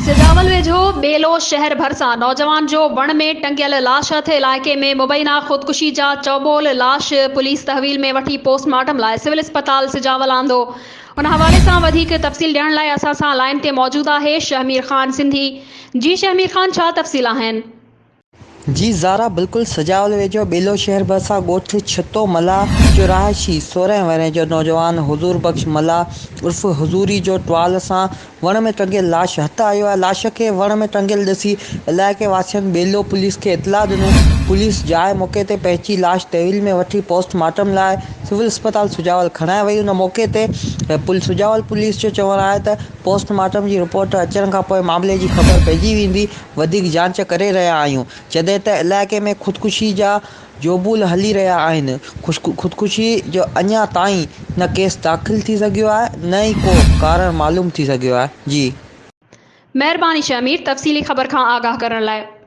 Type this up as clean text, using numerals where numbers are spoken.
سجاول ويجهو ٻيلو شهر ڀرسان نوجوان جو وڻ ۾ ٽنگيل لاش هٿ، علائقي ۾ مبينا خودڪشي جا چئوٻول، لاش پوليس تحويل ۾ وٺي پوسٽ مارٽم لاء سول اسپتال سجاول آندو. ان حوالي سان وڌيڪ تفصيل ڏيڻ لاء اسان سان لائين تي موجود آهي شهمير خان سنڌي. جي شهمير خان ڇا تفصيل آهن؟ جي زارا بلڪل سجاول ويجهو ٻيلو شهر ڀرسان ڳوٺ ڇتو ملاح جو رهائشي 16 ورهين جو نوجوان حضور بخش ملاح عرف حضوري جو ٽوال سان وڻ ۾ ٽنگيل لاش هٿ آيو آهي لاش کي وڻ ۾ ٽنگيل ڏسي علائقي واسين ٻيلو پوليس کي اطلاع ڏنو پوليس جاء موقعي تي پهچي لاش تحويل ۾ وٺي پوسٽ مارٽم لاء سول اسپتال سجاول کڻائي وئي ان موقعي تي سجاول پوليس جو چوڻ آهي ته پوسٽ مارٽم جي رپورٽ اچڻ کانپوء معاملي جي خبر پئجي ويندي وڌيڪ جاچ ڪري رهيا آهيون جڏهن ته علائقي ۾ خودڪشي جا جوبول هلي رهيا آهن خودڪشي جو اڃا تائين نه ڪيس داخل ٿي سگهيو آهي نه ئي ڪو ڪارڻ معلوم ٿي سگهيو آهي جي. مهرباني شهمير تفصيلي خبر کان آگاهه ڪرڻ لاء.